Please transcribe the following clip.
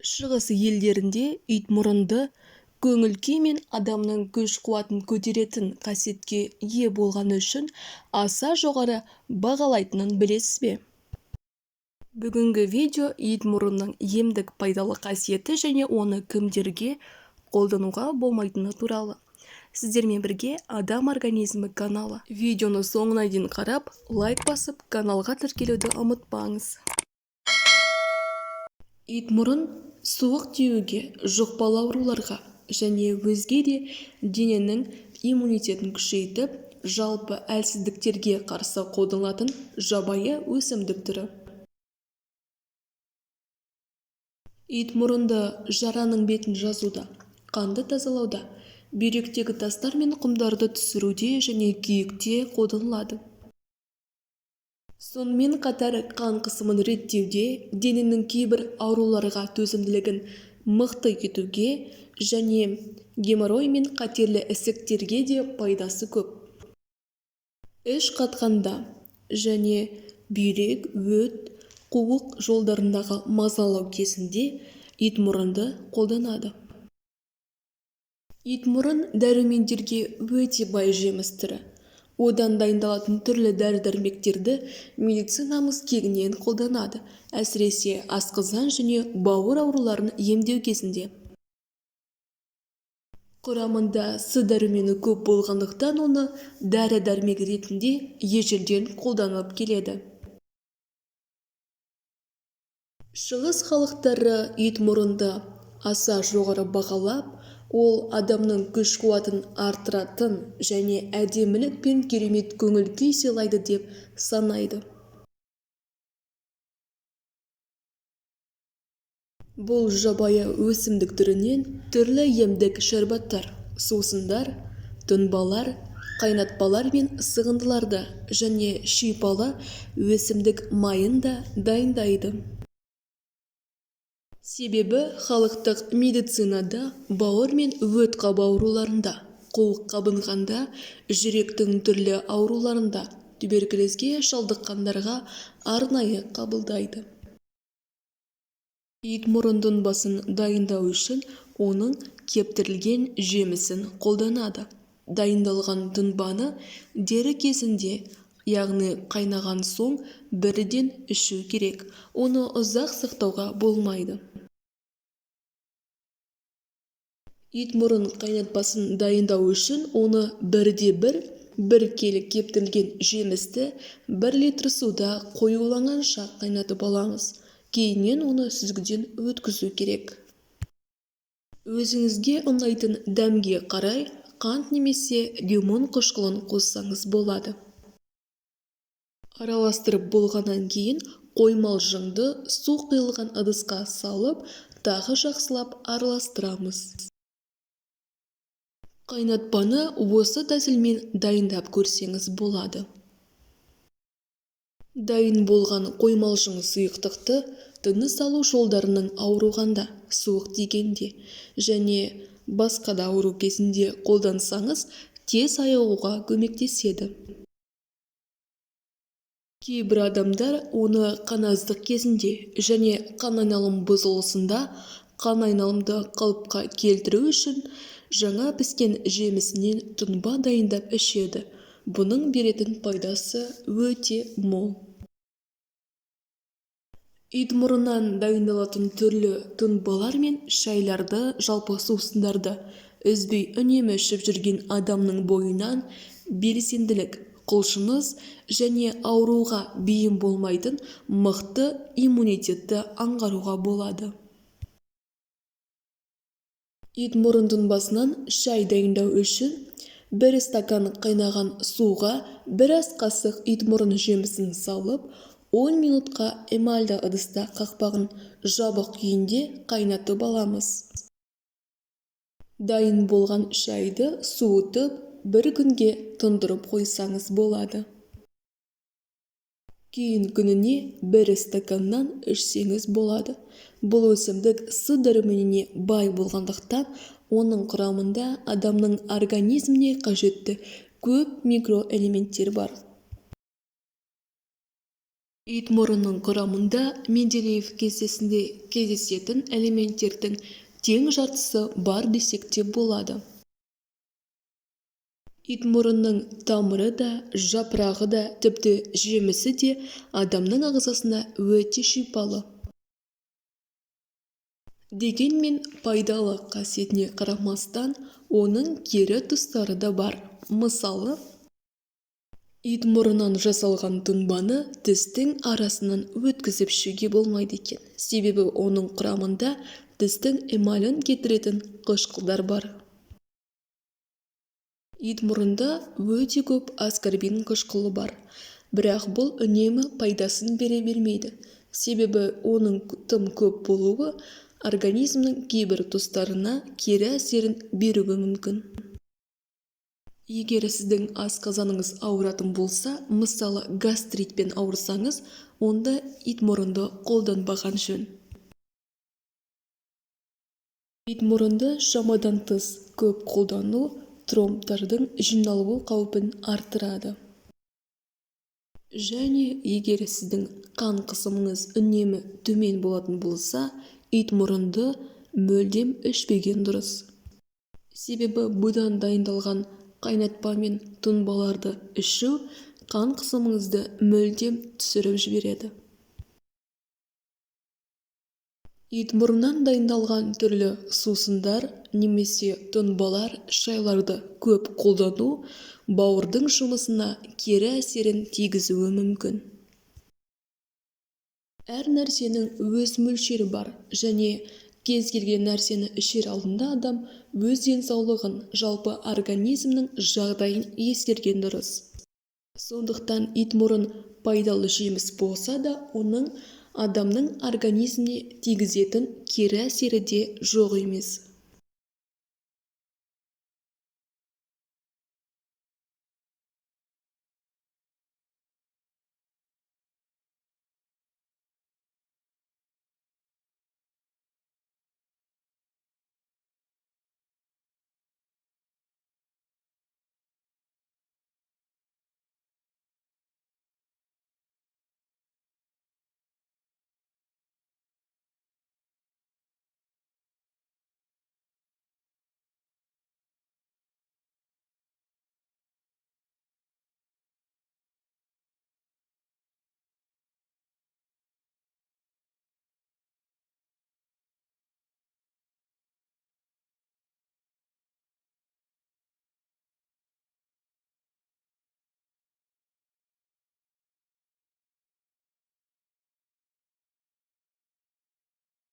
Шығыс елдерінде итмұрынды көңіл-күй мен адамның күш-қуатын көтеретін қасиетке ие болғаны үшін аса жоғары бағалайтынын білесіз бе? Бүгінгі видео итмұрынның емдік пайдалы қасиеті және оны кімдерге қолдануға болмайтыны туралы. Сіздермен бірге Адам организмі каналы. Видеоны соңына дейін қарап, лайк басып, каналға тіркелуді ұмытпаңыз. Итмұрын суық тиюге, жұқпалы ауруларға және өзге де дененің иммунитетін күшейтіп, жалпы әлсіздіктерге қарсы қолданылатын жабайы өсімдік түрі. Итмұрынды жараның бетін жазуда, қанды тазалауда, бүйректегі тастар мен құмдарды түсіруде және күйікте қолданылады. Сонымен қатар қан қысымын реттеуде, дененің кейбір ауруларға төзімділігін мықты етуге және геморрой мен қатерлі ісіктерге де пайдасы көп. Іш қатқанда және бүйрек, өт, қуық жолдарындағы мазалау кезінде итмұрынды қолданады. Итмұрын дәрумендерге өте бай жеміс түрі. Одан дайындалатын түрлі дәрі-дәрмектерді медицинамыз кеңінен қолданады, әсіресе асқазан және бауыр ауруларын емдеу кезінде. Құрамында С дәрумені көп болғандықтан оны дәрі-дәрмек ретінде ежелден қолданып келеді. Шығыс халықтары итмұрынды аса жоғары бағалап, ол адамның күш-қуатын арттыратын және әдемілік пен керемет көңіл-күй сыйлайды деп санайды. Бұл жабайы өсімдік түрінен түрлі емдік шәрбаттар, сусындар, тұнбалар, қайнатпалар мен сығындыларды және шипалы өсімдік майын да дайындайды. Себебі халықтық медицинада бауыр мен өт қабы ауруларында, қуық қабынғанда, жүректің түрлі ауруларында, туберкулезге шалдыққандарға арнайы қабылдайды. Итмұрын тұнбасын дайындау үшін оның кептірілген жемісін қолданады. Дайындалған тұнбаны дер кезінде, яғни қайнаған соң бірден ішу керек, оны ұзақ сақтауға болмайды. Итмұрын қайнатпасын дайындау үшін оны бірде-бір 1 келі кептірілген жемісті 1 литр суда қоюланғанша қайнатып аламыз. Кейіннен оны сүзгіден өткізу керек. Өзіңізге ұнайтын дәмге қарай қант немесе лимон қышқылын қоссаңыз болады. Араластырып болғаннан кейін қоймалжыңды су құйылған ыдысқа салып, тағы жақсылап араластырамыз. Қайнатпаны осы тәсілмен дайындап көрсеңіз болады. Дайын болған қоймалжың сұйықтықты тыныс алу жолдарының ауырғанда, суық тигенде және басқа да ауру кезінде қолдансаңыз, тез айығуға көмектеседі. Кейбір адамдар оны қаназдық кезінде және қан айналым бұзылысында қан айналымды қалыпқа келтіру үшін жаңа піскен жемісінен тұнба дайындап ішеді. Бұның беретін пайдасы өте мол. Итмұрыннан дайындалатын түрлі тұнбалар мен шайларды, жалпы сусындарды үзбей үнемі ішіп жүрген адамның бойынан белсенділік, құлшыныс және ауруға бейім болмайтын мықты иммунитетті аңғаруға болады. Итмұрын тұнбасынан шай дайындау үшін 1 стакан қайнаған суға 1 ас қасық итмұрын жемісін салып, 10 минутқа эмальді ыдыста қақпағын жабық күйінде қайнатып аламыз. Дайын болған шайды суытып, бір күнге тұндырып қойсаңыз болады. Кейін күніне 1 стаканнан ішсеңіз болады. Бұл өсімдік С дәруменіне бай болғандықтан, оның құрамында адамның организміне қажетті көп микроэлементтер бар. Итмұрынның құрамында Менделеев кестесінде кездесетін элементтердің тең жартысы бар десек те болады. Итмұрынның тамыры да, жапырағы да, тіпті жемісі де адамның ағзасына өте шипалы. Дегенмен пайдалы қасиетіне қарамастан оның кері тұстары да бар. Мысалы, итмұрыннан жасалған тұнбаны тістің арасынан өткізіп ішуге болмайды екен. Себебі оның құрамында тістің эмалін кетіретін қышқылдар бар. Итмұрында өте көп аскорбин қышқылы бар. Бірақ бұл үнемі пайдасын бере бермейді. Себебі оның тым көп болуы организмнің кейбір тұстарына кері әсерін беруі мүмкін. Егер сіздің асқазаныңыз ауыратын болса, мысалы гастритпен ауырсаңыз, онда итмұрынды қолданбаған жөн. Итмұрынды шамадан тыс көп қолдану тромбтардың жиналу қаупін арттырады. Және егер сіздің қан қысымыңыз үнемі төмен болатын болса, итмұрынды мүлдем ішпеген дұрыс. Себебі бұдан дайындалған қайнатпа мен тұнбаларды ішу қан қысымыңызды мүлдем түсіріп жібереді. Итмұрыннан дайындалған түрлі сусындар немесе тұнбалар, шайларды көп қолдану бауырдың жұмысына кері әсерін тигізуі мүмкін. Әр нәрсенің өз мөлшері бар және кез келген нәрсені ішер алдында адам өз денсаулығын, жалпы организмнің жағдайын ескерген дұрыс. Сондықтан итмұрын пайдалы жеміс болса да, оның адамның организміне тигізетін кері әсері де жоқ емес.